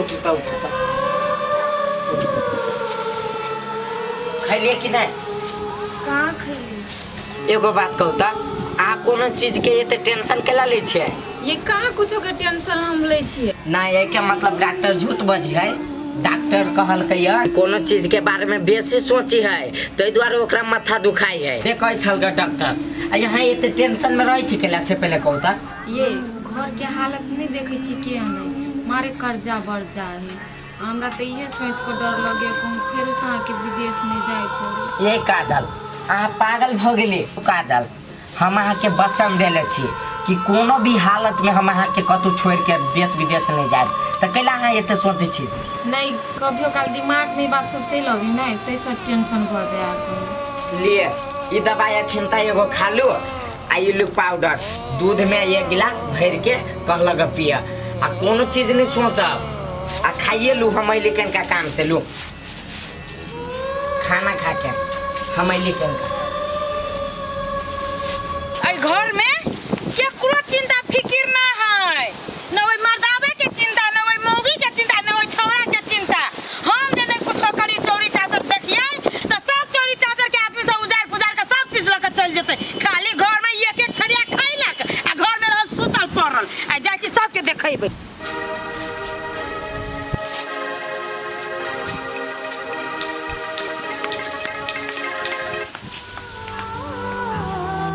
उठू तऽ, उठू तऽ, उठू। खैलियै कि नहि? कहाँ खैली। एगो बात कहू तऽ, अहाँ कोनो चीजके एते टेंशन केला लै छियै? ये कहाँ कुछो के टेंशन हम लै छियै। नहि, एहिके मतलब डॉक्टर झूठ बजी है। डॉक्टर कहलकै है कोनो चीज के बारे में बेसी सोची है, ताहि दुआरे ओकरा माथा दुखाई है, से कहै छल डॉक्टर। आ यहाँ एते टेंशन में रहै छी केला, से पहिले कहू तऽ। ये घर के हालत नहीं देखै छी केहन है, मारे कर्जा बढ़ जा है। हमरा तऽ इहे सोचि कऽ डर लगैए कहूँ फेरो से अहाँके विदेश नहि जाय पड़े। ये काजल, अहाँ पागल भऽ गेली। काजल, हम अहाँके वचन देले छी कि कोनो भी हालत में हम अहाँके कतहु छोड़ि के देश विदेश नहि जायब, तऽ कैला अहाँ एते सोचै छी? नहि, कभियो काल दिमाग में ई बात सब चलि अबै नहि, ताहिसँ टेंशन भऽ जाय अहाँके। लिए, ई दवाई अखन तऽ एगो खा लू, आ ई लू पाउडर, दूध में एक गिलास भरि के कहलक पिय, आ कोनो चीज नहीं सोचब, आ खाइए लू। हम अयली कनिका काम से, लू खाना खा के हम अयली कनिका। एहि घर में केकरो चिंता फिकिर ना है, न ओहि मर्दाबे के चिंता, न ओहि मौगी के चिंता, न ओहि छौड़ा के चिंता। हम जे नहीं कुछो करी, चौरी चाचर देखिए तो सब चौरी चाचर के आदमी सब उजार पुजार के सब चीज लऽ के चलि जेतै। खाली घर में एक एक थरिया खैलक आ घर में रहल सुतल पड़ल। आ जाइ छी सबके देखेबै।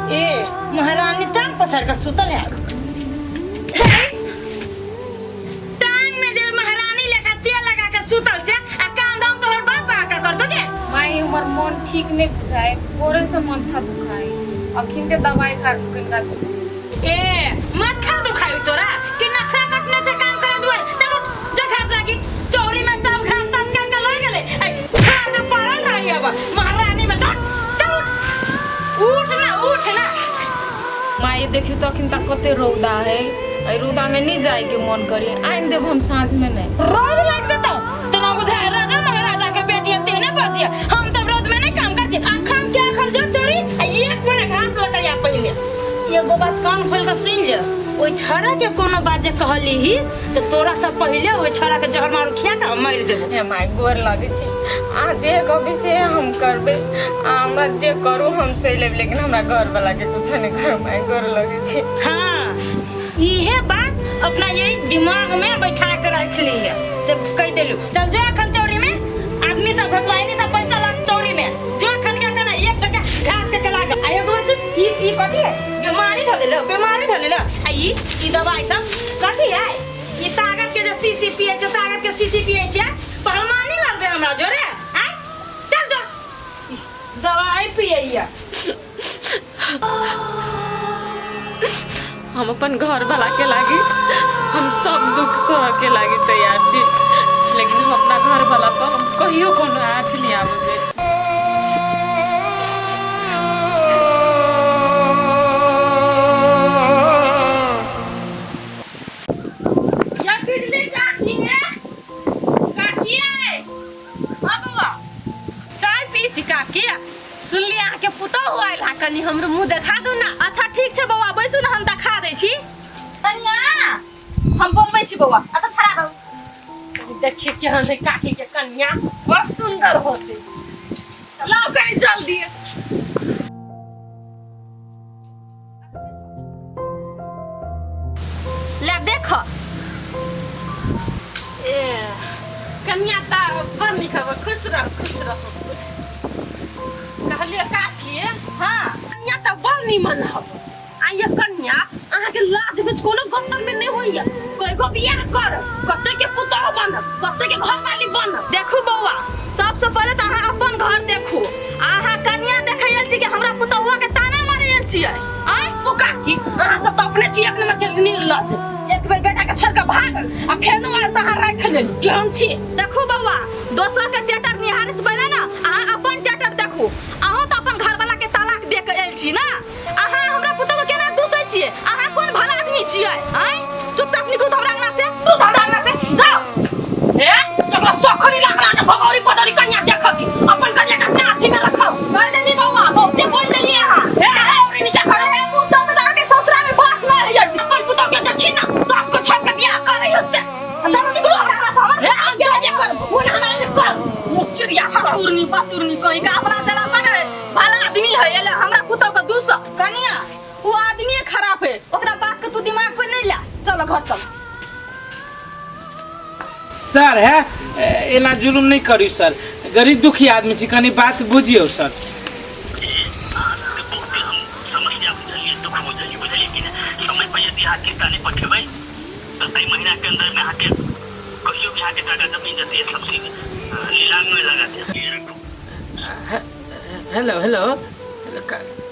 ए महारानी टांग पसार के सुतल है। हे, टांग में जे महारानी लेखा तेल लगा के सुतल छे, आ कान दाम तोहर बाप आका कर दोगे। माई, हमर मन ठीक नहीं बुझाए, भोरे से माथा दुखाए, अखिन के दवाई खा के कनिका सुत। ए माथा दुखाई तोरा कि नखरा कटने से काम करा दुआरे? चल उठ, जो घास लागी चौरी में सब घास तास काट के ला गेले, ऐ खान में पड़ल रही अब महारानी में। चल चल उठ, उठ ना, उठ ना। माई देखियो तो अखिन तक कते रौदा है, एहि रौदा में नहीं जाए के मन करे, आनि देब हम साँझ में। नहीं रौद लाग जतौ तना बुझाय राजा महाराजा के बेटी हती ने बजिया। हम सब रौद में नहीं काम कर छी। अखन के अखन जो चोरी आ एक बड़ा घास लकड़िया। पहिले एगो बात कान खोल के सुन ले, ओहि छड़ा के कोनो बात जे कहली ही तो तोरा सब पहिले ओहि छड़ा के जहर मारू खिया के हम मारि देबो। हे माय, गोर लगै छी, अहाँ जे कहबै से हम करबै, आ हमरा जे करू हम सहि लेब, लेकिन हमरा घरवला के कुछो नहि करू। माय, गोर लगै छी। हाँ, इहे बात अपना यही दिमाग में बैठा के रख ली है से कह देलू। चल जो अखन चौरी में, आदमी सब घसवाइनी सब पैसा लग चौरी में जो अखन के कना एक टका घास के कला के। आ एगो बात सुन, ई कथी है? बीमारी धले लो, बीमारी धले लो। आ ई दवाई सब कथी है? ई ताकत के जे सीसी पिए छै, ताकत के सीसी पिए छै। पहलवानी लड़बे हमरा जोरे? आय चल जो, दवाई पिए। हम अपन घर वाला के लागी हम सब दुख सह के लागी तैयार छी, लेकिन हम अपना घर वाला पर हम कहियो कोनो आँच नहीं आबे देब। या बिजली काकी है, काकी है। हाँ बउआ, चाय पी छी काकी। सुनली अहाँके पुतोहु आयल है, कनी हमरो मुँह देखा दू ना। अच्छा ठीक छै बौआ, बैसू ने, हम देखा दै छी। तनिया, हम बोलबै छी बौआ, एतऽ खड़ा रहू। देखिए केहन है काकी के कन्या, बड़ सुंदर होते। लाओ कनी जल्दी। ले देख। ए कन्या ता बड़ नीक हब। खुश रहो, खुश रहो। कहलिए काकी। हाँ। कन्या तऽ बड़ नीमन हब। आ ये कन्या, अहाँके लाज बीच कोनो गत्तर में नहीं होइया। कईगो बियाह कर, कते के पुतोह बनब, कते के घरवाली बनब? देखू बौआ, सबसे पहिले तऽ अहाँ अपन घर देखू। अहाँ कन्या देखै आयल छी कि हमरा पुतहुआ के ताना मारै आयल छियै? आय ओ काकी, अहाँ सब तऽ अपने छी एक नंबर के निर्लज। एक बेर बेटा के छोड़ के भागल आ फेनो आयल तऽ अहाँ राखि लेली। केहन छी? देखू बौआ, दोसर के टेटर निहारे से पहिले ने अहाँ अपन टेटर देखू। अहूँ तऽ अपन घरवाला के तलाक दे के आयल छी ना। अहाँ हमरा पुतहु के केना दूसै छियै? अहाँ कोन भला आदमी छियै? आँय, चुपचाप निकलू तऽ हमरा अंगना से, निकलू तऽ हमरा अंगना से जाउ। ए तकरा सखरी लागला के भगौरी पदरी कन्या देखत, अपन कन्या के अपना हाथी में रखो। कह देली बौआ, बहुते बोल देली अहाँ। ए और नीचा कर। ए मुँह सब तऽ अहाँके ससुरा में बास नहि होइए। अपन पुतहु के देखी ना, 10 को छोड़ के बियाह कर रही हो से। चलो निकलो हमरा अंगना से, हमर है एले हमरा पुतौ के 200। कनिया वो आदमी खराब है, ओकरा बात के तू दिमाग पर नहीं ला, चल घर चल। सर है एना जुलुम नहीं करियो सर, गरीब दुखी आदमी छी, कनी बात बुझियो सर। बहुते हम समस्या बुझलियै, दुख बुझलियै, बुझलियै कि नहि? समय पर यदि अहाँ किस्ता नहि पठेबै तऽ एहि महीना के अंदर में अहाँके कहियो भी अहाँके टाका जमीन जतै सब्सिडी नीलाम में लगा देत। हेलो हेलो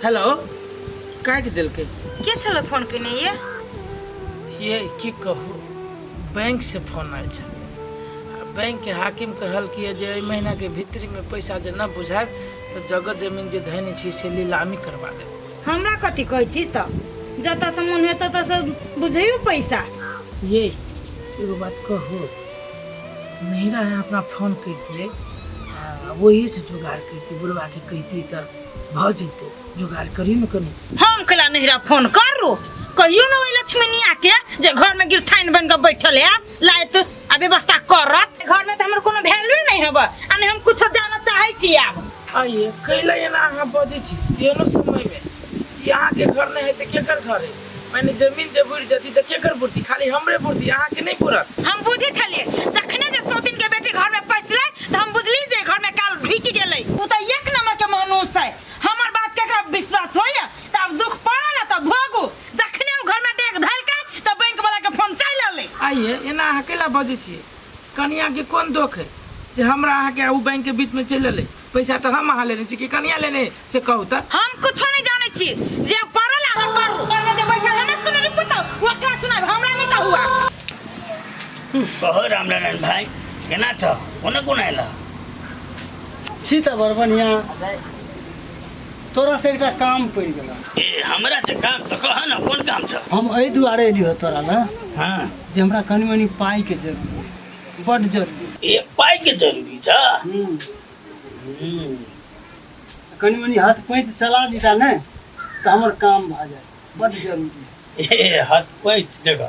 हेलो, काटि देलकै। के छलै फोन केने ये? ये की कहू, बैंक से फोन आयल छलै। बैंक के हाकिम कहल कि जे एहि महीना के भीतरी में पैसा जे न बुझायब तऽ जगह जमीन जे धयने छी से नीलामी करवा देब। हमरा कथी कहै छी तऽ जतऽ से मन होय ततऽ से बुझैयो पैसा। ये एगो बात कहू, नहिरा है अपना फोन करतियै वही से जुगाड़ करती, बुढ़वा के कहती तऽ भऽ जैते, जुगाड़ करी न कनी। हम कैला नहिरा फोन करू? कहियो न ओहि लक्ष्मीनिया के जे घर में गिरथाइन बन के बैठल है लायत आ व्यवस्था करत। घर में तऽ हमर कोनो वैल्यू नहीं हेब आ नहि हम कुछो जानऽ चाहै छी आब। आइए कैला एना अहाँ बजै छी एहनो समय में? ई अहाँके घर नहि है तऽ केकर घर है? माने जमीन जे बुड़ि जती तऽ केकर बुड़ती? खाली हमरे बुड़ती, अहाँके नहि बुड़त। हम बुझै छलियै जखने जे सौतिन के बेटी घर में पैसलै तऽ हम बुझली जे घर में काल ढुकि गेलै। ओ तऽ एक नंबर के मनुष्य है, हमर बात केकरा विश्वास होइए? तऽ आब दुख पड़ल तऽ भोगू। जखने ओ घर में डेग धलकै तऽ बैंक वाला के फोन चलि एलै। आइए एना अहाँ कैला बजै छियै? कनिया के कोन दोख है जे हमरा अहाँके ओ बैंक के बीच में चलि एलै? पैसा तऽ हम अहाँ लेने छी कि कनिया लेने से कहू तऽ? हम कुछो नहीं जानै छी, जे पड़ल अहाँ करू। घर में जे बैठल है ना सुनरी पुतौ, ओकरा सुनाब, हमरा नहीं कहू आब। कहो रामनारायण भाई, केना छ? कोना कोना आयल? छी तऽ बड़ बढ़िया। तोरा से एकटा काम पड़ि गेल। ए हमरा से काम तऽ कह न, कोन काम छ? हम एहि दुआरे एलियो तोरा ने हाँ जे हमरा कनी मनी पाई के जरूरी है, बड जरूरी। ए पाई के जरूरी छ? कनी मनी हाथ पैंच चला दीता ने तऽ हमर काम भऽ जाए, बड जरूरी। ए हाथ पैंच देख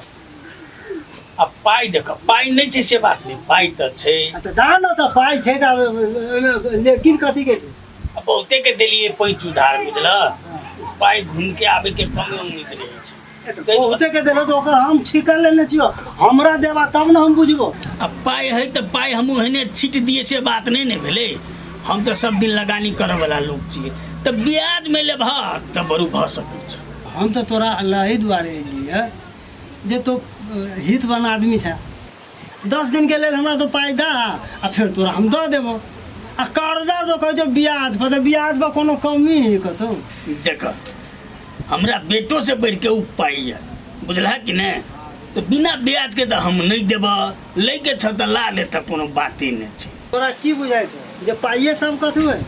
आ पाई देख, पाई नहीं छै से बात नहीं, पाई तऽ छै। तऽ दा न तऽ पाई छै तऽ ओहिमे लेकिन कथी के छै? बहुते के देलिए पैंच उधार, बुझल? पाई घूम के आबे के कमे उम्मीद रहे छै। बहुते के देलो तऽ ओकर हम ठीका लेने छियो, हमरा देबा तब ने हम बुझबो। आ पाई है तऽ पाई हम ओहने छीट दिए से बात नहीं ने भेलै। हम तऽ सब दिन लगानी करऽ वाला लोग छियै, तऽ ब्याज में लेबह तऽ बरू भऽ सकै छै। हम तऽ तोरा एहि दुआरे एलियै जे तो हित बन आदमी छै, 10 दिन के लेल हमरा तो पाई दा आ फिर तोरा हम दऽ देबो। आ कर्जा तो कहै छौ ब्याज पर, तऽ ब्याज पर कोनो कमी है कतौ? देख हमरा बेटो से बढ़ि के उ पाई है, बुझलह कि नहि? तऽ बिना ब्याज के तऽ हम नहीं देबह, लै के छ तऽ ला ले, तऽ कोनो बाते नहि छै। तोरा की बुझाइ छौ जे पाइए सब कथू है?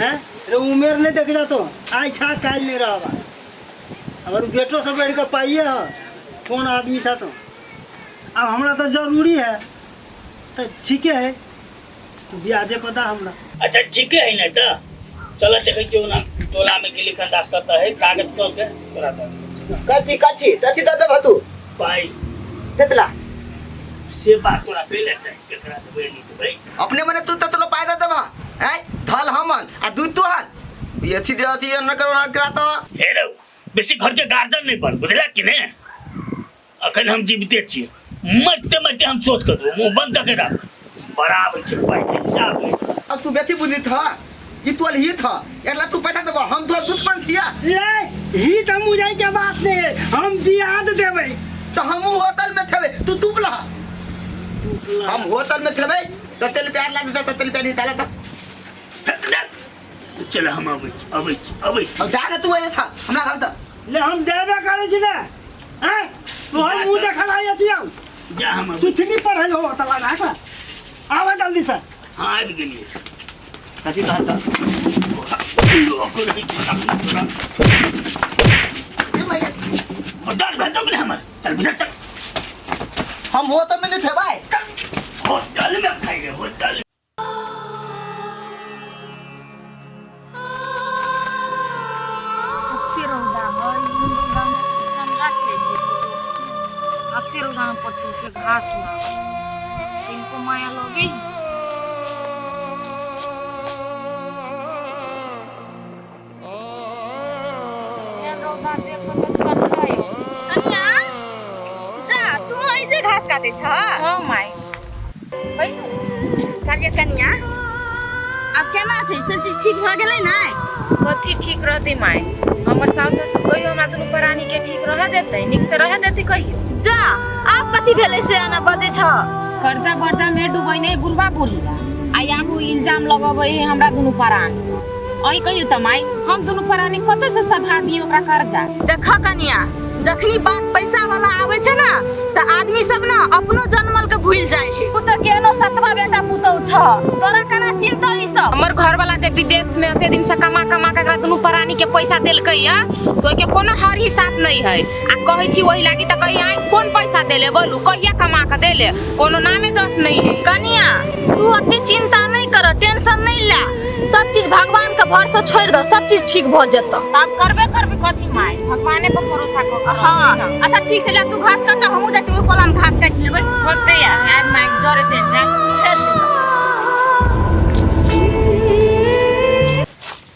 हैं रे उमेर नहीं देख जा तो आइ छा काल्हि नहीं रहबा। अगर बेटो से बढ़ि के पाइए है, कोन आदमी छ तो? अब हमरा तऽ जरूरी है तऽ ठीके है, ब्याजे पर दा हमरा। अच्छा ठीके है ने, तऽ चल देखै छियौ ना टोला में गेली खंडास कतऽ है, कागज कऽ के तोरा दऽ दै। कथी कथी कथी दऽ देबह तू? पाइ। केतला? से बात तोरा पहिले चाही, केकरा देबै नहि देबै। अपने मने तू तऽ तोरा पाइ दऽ देबह आँय, धल हमन आ दूध तोहर ई अथी दे अथी न करो न करा तऽ। हे रौ बेसी घर के गार्जन नहीं बन, बुझला कि ने? अखन हम जीविते छी, मरते मरते हम सोच कर देबो, मुंह बंद करके रख। बराबर छै पाइ के हिसाब नहीं। अब तू बेटी बुद्धि था ई तोल ही था, एकला तू पैसा देबह, हम तोहर दुश्मन छिया। ले ही त मुझे के बात नहीं है, हम दियाद देबै। तो हम होटल में थेबै, तू तुपला। हम होटल में थेबै तते रुपया ला देता, तते रुपया निकाला ता। चल हम अबै छी, अबै छी, अबै छी। अब जा ना तू आया था हमरा घर त। ले हम देबे करै छी ने हैं, तोहर मुंह देखल आइ छी हम। जा हम अबै। सुथनी पढ़ल हो त लगा के आवा जल्दी से। हाँ आबि गेलियै। कथी कहत? लोक रहै छै तखन तोरा। डर भेल छौ कि नहि हमर? चल भीतर चल। हम होटल में नहीं थेबै। होटल में खाइ रे, होटल। अते रौदा है, ई रौदा में चंगा चाहिए। अते रौदा में पट्टू के घास ला इनको माया लगे। रौदा देख कऽ चललै। कनिया, जा तू ऐजे घास काटे छ? हँ माय, बैसू। कहलियै कनिया, आब केना छै? सब चीज ठीक भऽ गेलै ने? कथी ठीक रहतै माय? हमर सासु ससुर कहियो हमरा दुनू प्राणी के ठीक रह देतै? नीक से रह देतै कहियो? जा, आब कथी भेलै से एना बजै छ? कर्जा बर्जा में डूबै नहीं बुढ़वा बुढ़ी ला, आ आब उ इल्जाम लगबै है हमरा दुनू प्राणी पर। अहीं कहियो त माय, हम दुनू प्राणी कतऽ से सधा दियै ओकरा कर्जा? देख कनिया, जखनी बात पैसा वाला आबै छै ना, तऽ आदमी सब ना अपनो जनमल के भूल जाइ है। तू तऽ केहनो सतवा बेटा पुतौ छ, तोरा केना चिंता ई सब? हमर घर वाला जे विदेश में एते दिन से कमा कमा के एकरा दुनू प्राणी के पैसा देलकै या, तो ओहिके कोनो हर हिसाब नहीं है। आ कहै छी ओहि लागी तऽ कही आइ कोन पैसा देले? बोलू, कहिया कमा के देले? कोनो नामे जस नहीं है। कनिया, तू ओते चिंता नहीं कर, टेंशन नहीं ले, सब चीज भगवान के भरोसे छोड़ दो, सब चीज ठीक भऽ जेतौ। तब करबे करबे कथी माय? भगवाने पर भरोसा कर के। हाँ, अच्छा ठीक छै, ले तू घास काट, हमहूँ जाइ छी ओहि कोलामे घास काटि लेबै। होते या आब माय, जरे चलि जा।